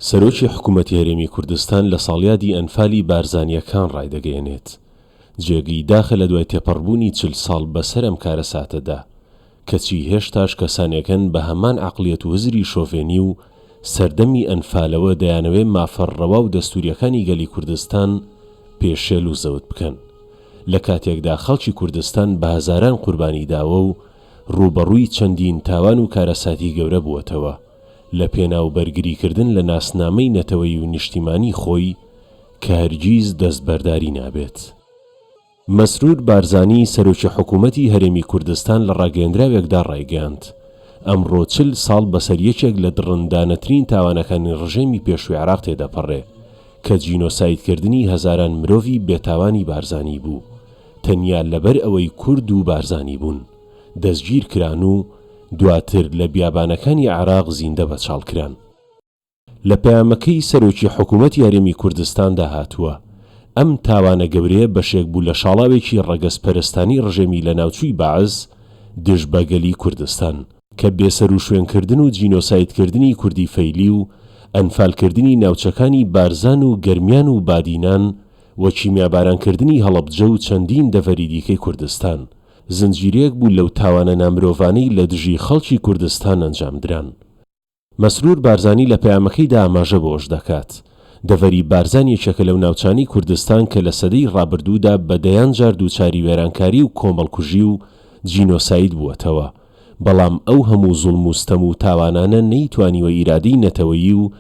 سەرۆکی حکومەتی هەرێمی کوردستان لە ساڵیادی ئەنفالی بارزانییەکان ڕایدەگەیەنێت، جێگەی داخە لە دوای تێپەڕبوونی 40 ساڵ بەسەر ئەم کارەساتەدا، کەچی هێشتاش کەسانێک هەن بە هەمان عەقڵیەت و هزری شۆڤێنی و سەردەمی ئەنفالەوە دەیانەوێ مافە ڕەوا و دەستوورییەکانی گەلی کوردستان پێشێل و زەوت بکەن. لە کاتێکدا خەڵکی کوردستان بە هەزاران قوربانی داوە و ڕووبەڕووی چەندین تاوان و کارەساتی گەورە بووەتەوە لە پێناو بەرگریکردن لە ناسنامەی نەتەوەیی و نیشتیمانی خۆی کە هەرگیز دەستبەرداری نابێت. مەسرور بارزانی سەرۆکی حکوومەتی هەرێمی کوردستان لە ڕاگەیەندراوێکدا ڕایگەیاند، ئەمڕۆ 40 ساڵ بەسەر یەکێک لە دڕندانەترین تاوانەکانی ڕژێمی پێشووی عێراق تێدەپەڕێ کە جینۆسایدکردنی هەزاران مرۆڤی بێتاوانی بارزانی بوو تەنیا لەبەر ئەوەی کورد و بارزانی بوون دەستگیر کران و دواتر لە بیابانەکانی عێراق زیندە بەچاڵ کران. لە پەیامەکەی سەرۆکی حکوومەتی هەرێمی کوردستاندا هاتووە، ئەم تاوانە گەورەیە بەشێک بوو لە شاڵاوێکی ڕەگەزپەرستانی ڕژێمی لەناوچووی بەعس دژ بە گەلی کوردستان، کە بێسەروشوێنکردن و جینۆسایدکردنی کوردی فەیلی و ئەنفالکردنی ناوچەکانی بارزان و گەرمیان و بادینان و کیمیابارانکردنی هەڵەبجە و چەندین دەڤەری دیکەی کوردستان، زنجیرەیەک بوو لەو تاوانە نامرۆڤانەی لە دژی خەڵکی کوردستان ئەنجامدران. مەسرور بارزانی لە پەیامەکەیدا ئاماژە بەوەش دەکات، دەڤەری بارزان یەکێکە لەو ناوچانەی کوردستان کە لە سەدەی ڕابردوودا بە دەیان جار دووچاری وێرانکاری و کۆمەڵکوژی و جینۆساید بووەتەوە، بەڵام ئەو هەموو زوڵم و ستەم و تاوانانە نەیتوانیوە ئیرادەی نەتەوەیی و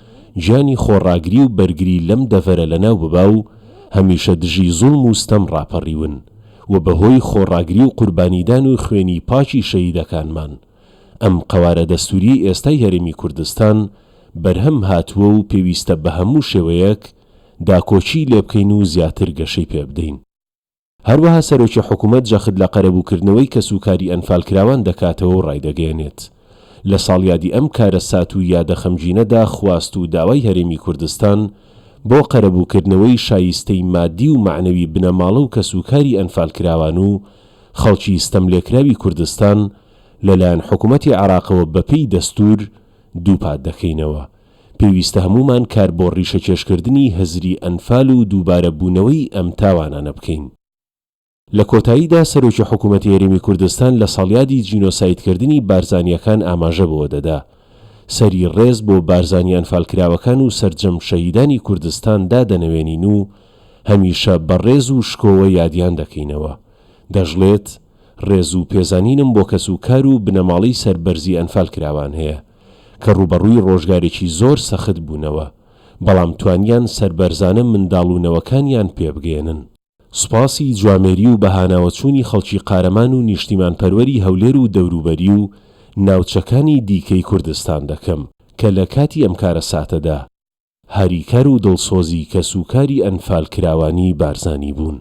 گیانی خۆڕاگری و بەرگری لەم دەڤەرە لەناو ببا و هەمیشە دژی زوڵم و ستەم ڕاپەڕیون و بەهۆی خۆڕاگری و قوربانیدان و خوێنی پاکی شەهیدەکانمان ئەم قەوارە دەستووریەی ئێستای هەرێمی کوردستان بەرهەم هاتووە و پێویستە بە هەموو شێوەیەک داکۆکیی لێبکەین و زیاتر گەشەی پێبدەین. هەروەها سەرۆکی حکومەت جەخت لە قەرەبووکردنەوەی کەسوکاری ئەنفالکراوان دەکاتەوە و ڕایدەگەیەنێت، لە ساڵیادی ئەم کارەسات و یادە خەمگینەدا خواست و داوای هەرێمی کوردستان بۆ قەرەبووکردنەوەی شایستەی مادی و مەعنەوی بنەماڵە و کەسوکاری ئەنفالکراوان و خەڵکی ستەملێکراوی کوردستان لەلایەن حکومەتی عێراقەوە بەپێی دەستوور دووپات دەکەینەوە، پێویستە هەموومان کار بۆ ڕیشەکێشکردنی هزری ئەنفال و دووبارە بوونەوەی ئەم تاوانانە بکەین. لە کۆتاییدا سەرۆکی حکومەتی هەرێمی کوردستان لە ساڵیادی جینۆسایدکردنی بارزانییەکان ئاماژە بەوە دەدا، سەری ڕێز بۆ بارزانییە ئەنفالکراوەکان و سەرجەم شەهیدانی کوردستان دادەنەوێنین و هەمیشە بە ڕێز و شکۆوە یادیان دەکەینەوە. دەشڵێت، ڕێز و پێزانینم بۆ کەسوکار و بنەماڵەی سەربەرزی ئەنفالکراوان هەیە، کە ڕووبەڕووی ڕۆژگارێکی زۆر سەخت بوونەوە، بەڵام توانیان سەربەرزانە منداڵ و نەوەکانیان پێبگەیەنن. سوپاسی جوامێری و بەهاناوەچوونی خەڵکی قارەمان و نیشتیمانپەروەری هەولێر و دەوروبەری و ناوچەکانی دیکەی کوردستان دەکەم، کە لە کاتی ئەم کارەساتەدا، هاریکار و دڵسۆزی کەسوکاری ئەنفالکراوانی بارزانی بوون.